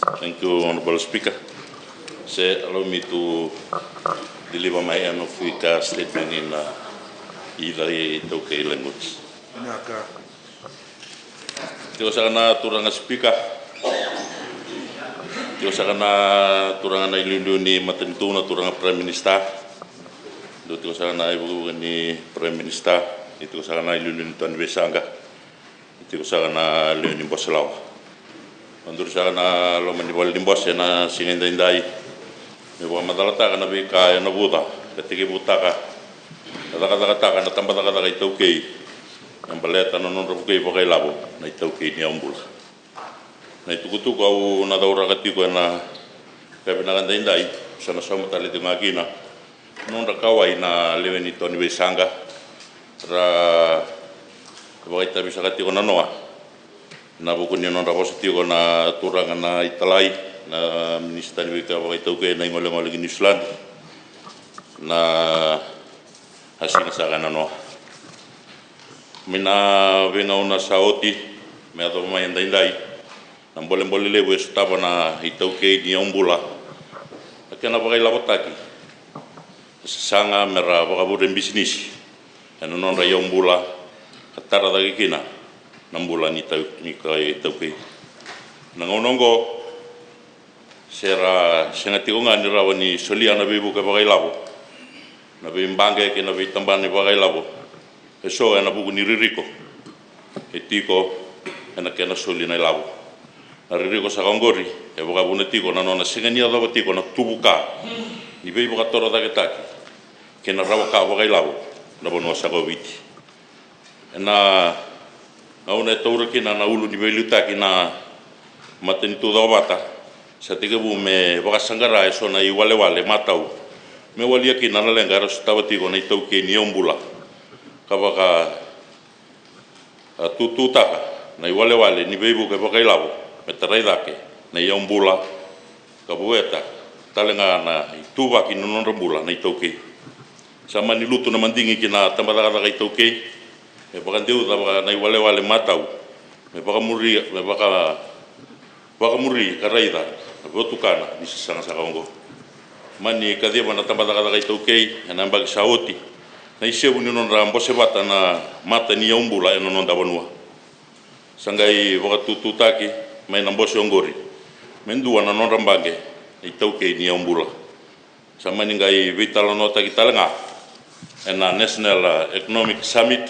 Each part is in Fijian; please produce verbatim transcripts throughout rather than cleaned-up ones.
Thank you, Honorable Speaker. Se allow me to deliver my N O F statement in uh, either iTaukei language. Tiko saka na turaga Speaker. Tiko saka na turaga na iliuliu ni matanitu, na turaga Prime Minister. Dou tiko saka na ivukevuke ni Prime Minister. Tiko saka na iliuliu ni tani veisaqa. Tiko saka na lewe ni bose lawa. Maduri saka na loma ni vale ni bose na siga edaidai me vakamacalataka na veika e na vuca ka tekivutaka na cakacakataka na tabacakacaka iTaukei me baleta na nodra vukei vakailavo na iTaukei ni yaubula. Na itukutuku au na cauraka tiko e na ka vinaka daidai, sa na sauma tale tiko ga kina nodra kauwai na lewe ni toni veisaqa ra vakaitavi saka tiko na noa. Na vuku ni nodra vosa tiko na turaga na italai, na minisita ni veika vakaitaukei na igolegole ki Niusiladi, na a siga saka na noa. Mai na veigauna sa oti me yacova mai edaidai, na bolebole levu e sotava na iTaukei ni yaubula na kena vakailavotaki e sasaga me ra vakavure bisinisi e na nodra yaubula ka tara cake kina na bula ni tau- ni ka- iTaukei. Na gauna oqo se ra sega tiko ga ni rawa ni solia na veivuke vakailavo na veibaqe kei na veitabana vakailavo e so e na vuku ni ririko e tiko e na kena soli na ilavo. Na ririko saka oqori e vakavuna tiko na nona sega ni yacova tiko na tuvuka ni veivakatorocaketaki kei na rawa ka vakailavo na vanua saka o Viti. E na gauna e taura kina na ulu ni veiliutaki na matanitu cakacaka, sa tekivu me vakasaqara e so na iwalewale matau me walia kina na leqa era sotava tiko na iTaukei ni yaubula ka vaka a tututaka na iwalewale ni veivuke vakailavo me tarai cake na iyaubula ka vueta tale ga na ituvaki ni nodra bula na iTaukei. Sa mani lutu na madigi ki na tabacakacaka iTaukei me vakadeuca vaka na iwalewale matau me vakamuri me vaka vakamuri ka raica na votukana ni sasaga saka oqo. Mani kaciva na tabacakacaka iTaukei e na yabaki sa oti na isevu ni nodra bose vata na mata ni yaubula e na noda vanua. Sa qai vakatututaki mai na bose oqori me dua na nodra baqe na iTaukei ni yaubula. Sa mani qai veitalanoataki tale ga e na National Economic Summit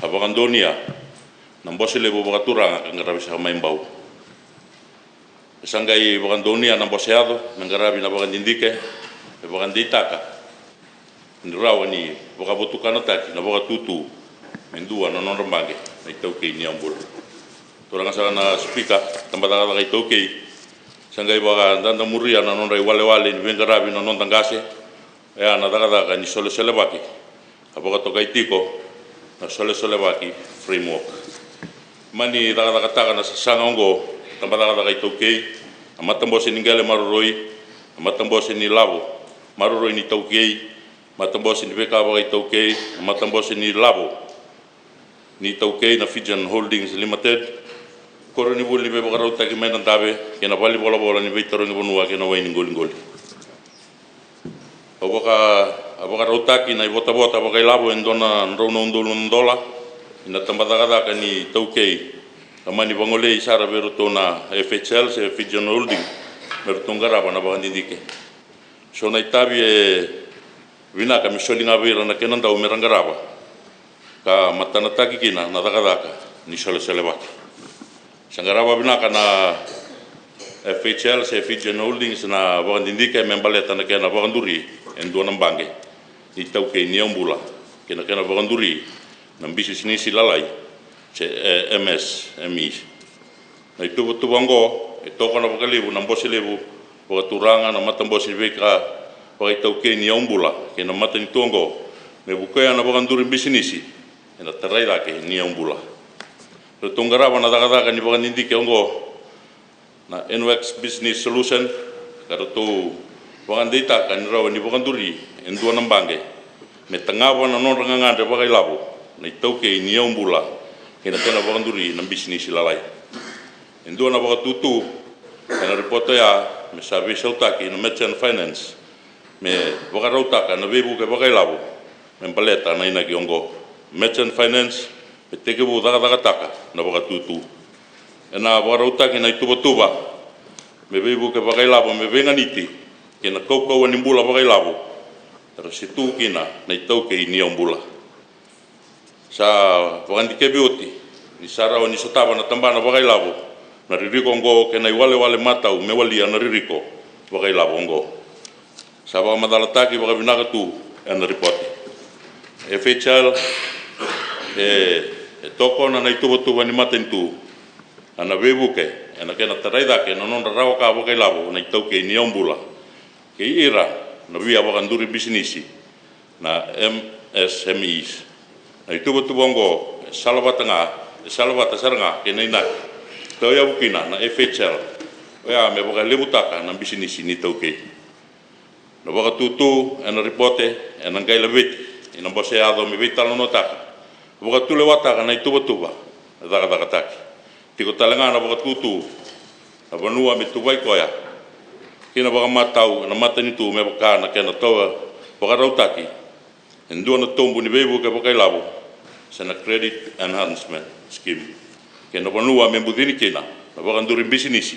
a vakadonuya na bose levu vakaturaga ka qaravi saka mai Bau. E sa qai vakadonuya na bose yaco me qaravi na vakadidike me vakadeitaka ni rawa ni vakavotukanataki na vakatutu me dua na nodra baqe na iTaukei ni yaubula. Turaga saka na Speaker, tabacakacaka iTaukei sa qai vakadadamuria na nodra iwalewale ni veiqaravi na noda qase, oya na cakacaka ni solesolevaki a vakatokai tiko na solesolevaki framework. Mani cakacakataka na sasaga oqo tabacakacaka iTaukei, na matabose ni qele maroroi, na matabose ni lavo maroroi ni taukei, matabose ni veika vakaitaukei, na matabose ni lavo ni taukei na Fijian Holdings Limited, koronivuli ni veivakarautaki mai na dave kei na valenivolavola ni veitarogi vanua kei na wai ni qoliqoli. Au vaka a vakarautaki na ivotavota vakailavo e dua na drau na udolu na dola i na tabacakacaka ni taukei ka mani vagolei sara vei iratou na F H L se Fijian Holding me ratou qarava na vakadidike. So na itavi e vinaka me soli ga vei ira na kena dau me ra qarava ka matanataki kina na cakacaka ni solesolevaki. Sa qarava vinaka na F H L se Fijian Holdings na vakadidike me baleta na kena vakaduri e dua na baqe ni taukei ni yaubula kei na kena vakaduri na bisinisi lalai se M S M E. Na ituvatuva oqo e tokona vakalevu na bose levu vakaturaga, na matabose ni veika vakaitaukei ni yaubula kei na matanitu oqo me vukea na vakaduri bisinisi e na tarai cake ni yaubula. Ratou qarava na cakacaka ni vakadidike oqo na N W X Business Solution ka ratou vakadeitaka ni rawa ni vakaduri e dua na baqe me tagava na nodra gagadre vakailavo na itaukei ni yaubula kei na kena vakaduri na bisinisi lalai. E dua na vakatutu e na Koto ya me sa veisautaki na Merchant Finance me vakarautaka na veivuke vakailavo me baleta na inaki oqo. Merchant Finance me tekivu cakacakataka na vakatutu. Ena vakarautaki na ituvatuva me veivuke vakailavo me veiganiti kei na kaukauwa ni bula vakailavo era se tu kina na itaukei ni yaubula. Sa vakadikevi oti ni sa rawa ni sotava na tabana vakailavo na ririko oqo kei na iwalewale matau me walia na ririko vakailavo oqo. Sa vakamacalataki vakavinaka tu ena ripote. F H L e, e tokona na ituvatuva ni matanitu ena veivuke ena kena tarai cake na nodra rawa ka vakailavo na itaukei ni yaubula kei ira na via vakaduri bisinisi, na M S M Es. Na ituvatuva oqo e salavata ga, e salavata sara ga kei na inaki tauyavu kina na F H L, oya me vakalevutaka na bisinisi ni taukei. Na vakatutu ena ripote ena qai laveti ina bose yaco me veitalanoataka, vakatulewataka na ituvatuva me cakacakataki. Tiko tale ga na vakatutu na vanua me tuvai koya kina vakamatau ena matanitu me vaka na kena tawa vakarautaki e dua na tobu ni veivuke vakailavo se na Credit Enhancement Scheme, kei na vanua me bucini kina na vakaduri bisinisi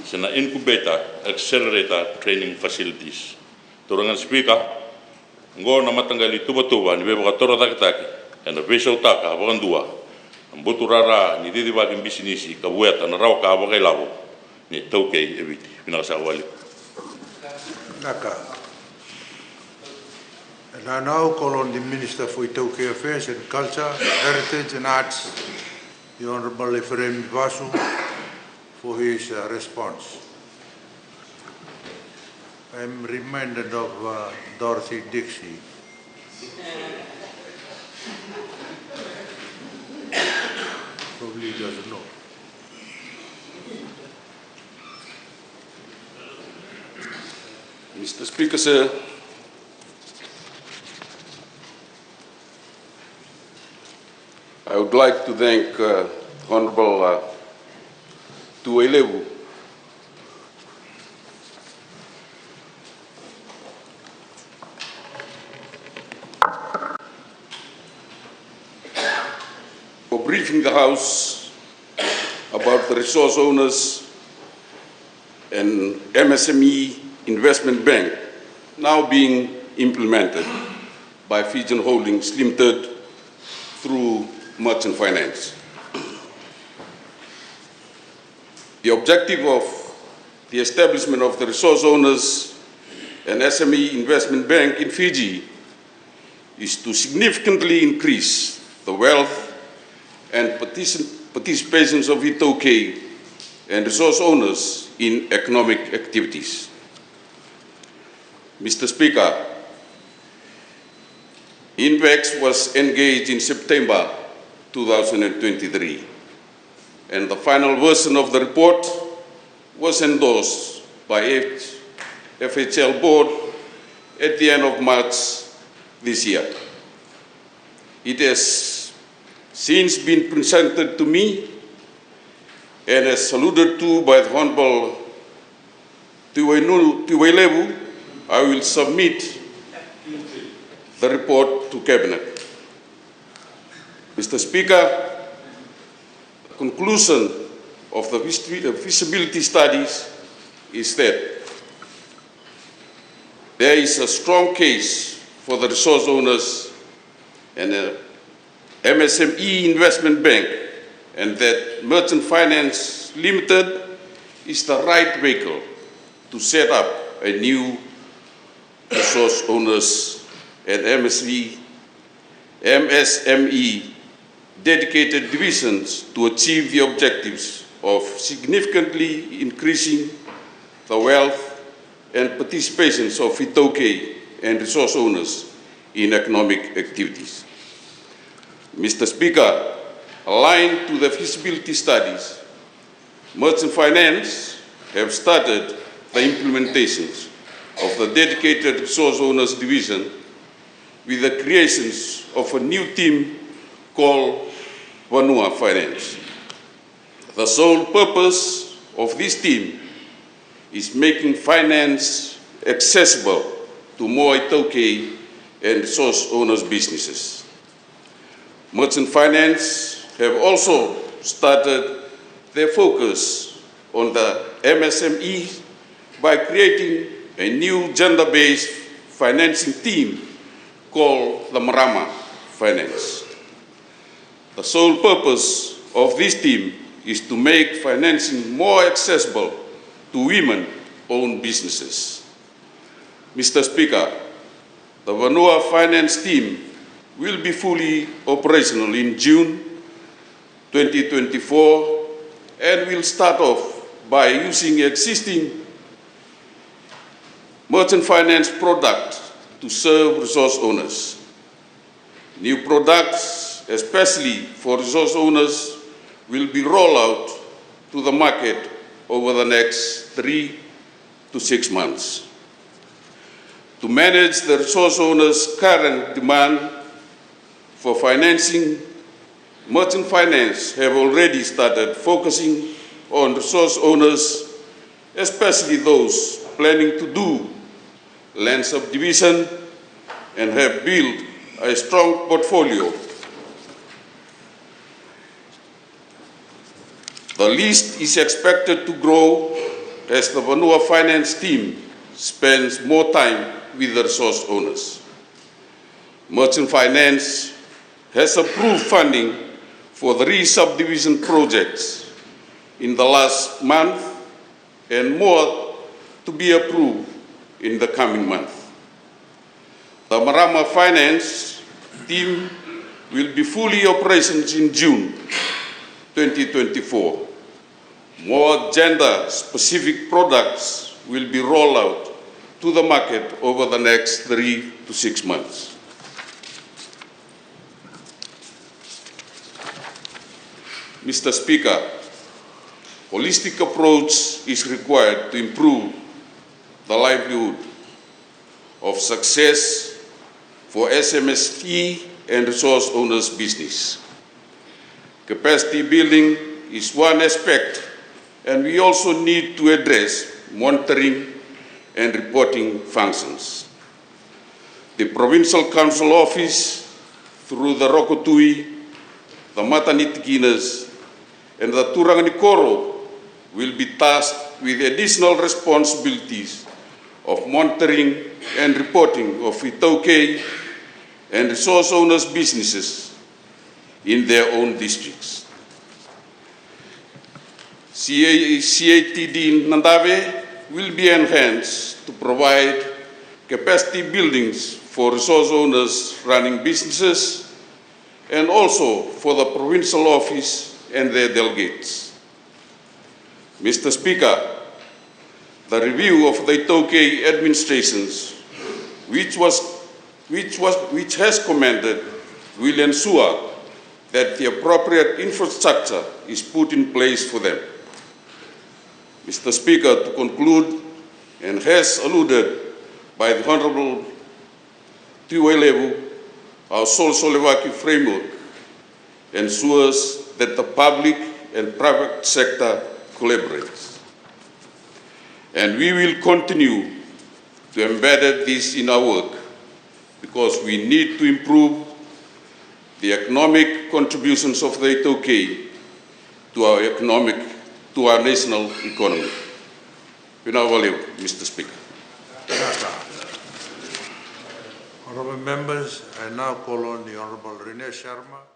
se na Incubator Accelerator Training Facilities. Turaga na Speaker, oqo na mataqali tuvatuva ni veivakatorocaketaki ena veisautaka vakadua na buturara ni cicivaki bisinisi ka vueta na rawa ka vakailavo ni taukei e Viti. Vinaka saka vakalevu. Vinaka. And I now call on the Minister for Itāukei Affairs and Culture, Heritage and Arts, the Honorable Ephraim Vasu, for his, uh, response. I'm reminded of, uh, Dorothy Dixie. Probably doesn't know. Mister Speaker, sir, I would like to thank, uh, Honorable, uh, Tuwailevu for briefing the House about the resource owners and M S M E Investment Bank now being implemented by Fijian Holdings Limited through Merchant Finance. The objective of the establishment of the Resource Owners and S M E Investment Bank in Fiji is to significantly increase the wealth and particip-, participations of iTaukei and resource owners in economic activities. Mister Speaker, INVEX was engaged in September two thousand and twenty-three, and the final version of the report was endorsed by F-, F H L board at the end of March this year. It has since been presented to me and as alluded to by the Honorable Tuiwainu-, Tuiwailevu, I will submit the report to Cabinet. Mister Speaker, the conclusion of the feasi-, feasibility studies is that there is a strong case for the resource owners and, uh, M S M E Investment Bank, and that Merchant Finance Limited is the right vehicle to set up a new resource owners and M S V, M S M E dedicated divisions to achieve the objectives of significantly increasing the wealth and participations of iTaukei and resource owners in economic activities. Mister Speaker, aligned to the feasibility studies, Merchant Finance have started the implementations of the dedicated resource owners division with the creations of a new team called Vanua Finance. The sole purpose of this team is making finance accessible to more iTaukei and resource owners businesses. Merchant Finance have also started their focus on the M S M E by creating a new gender-based financing team called the Marama Finance. The sole purpose of this team is to make financing more accessible to women-owned businesses. Mister Speaker, the Vanua Finance team will be fully operational in June twenty twenty-four and will start off by using existing merchant finance products to serve resource owners. New products, especially for resource owners, will be rolled out to the market over the next three to six months. To manage the resource owners' current demand for financing, Merchant Finance have already started focusing on resource owners, especially those planning to do land subdivision and have built a strong portfolio. The list is expected to grow as the Vanua Finance team spends more time with the resource owners. Merchant Finance has approved funding for three subdivision projects in the last month and more to be approved in the coming month. The Marama Finance team will be fully operations in June twenty twenty-four. More gender-specific products will be rolled out to the market over the next three to six months. Mister Speaker, holistic approach is required to improve the livelihood of success for S M S E and resource owners business. Capacity building is one aspect, and we also need to address monitoring and reporting functions. The Provincial Council Office, through the Roko Tui, the Matanitikinas, and the Turaga ni Koro, will be tasked with additional responsibilities of monitoring and reporting of iTaukei and resource owners' businesses in their own districts. C A, C A T D Nadave will be enhanced to provide capacity buildings for resource owners running businesses and also for the provincial office and their delegates. Mister Speaker, the review of the iTaukei administrations, which was, which was, which has commended, will ensure that the appropriate infrastructure is put in place for them. Mister Speaker, to conclude, and as alluded by the Honorable Tuiwailevu, our Solo Solevaki framework ensures that the public and private sector collaborates. And we will continue to embed this in our work because we need to improve the economic contributions of the iTaukei to our economic, to our national economy. Vinaka vakalevu, Mister Speaker. Honourable members, I now call on the Honourable Rene Sharma.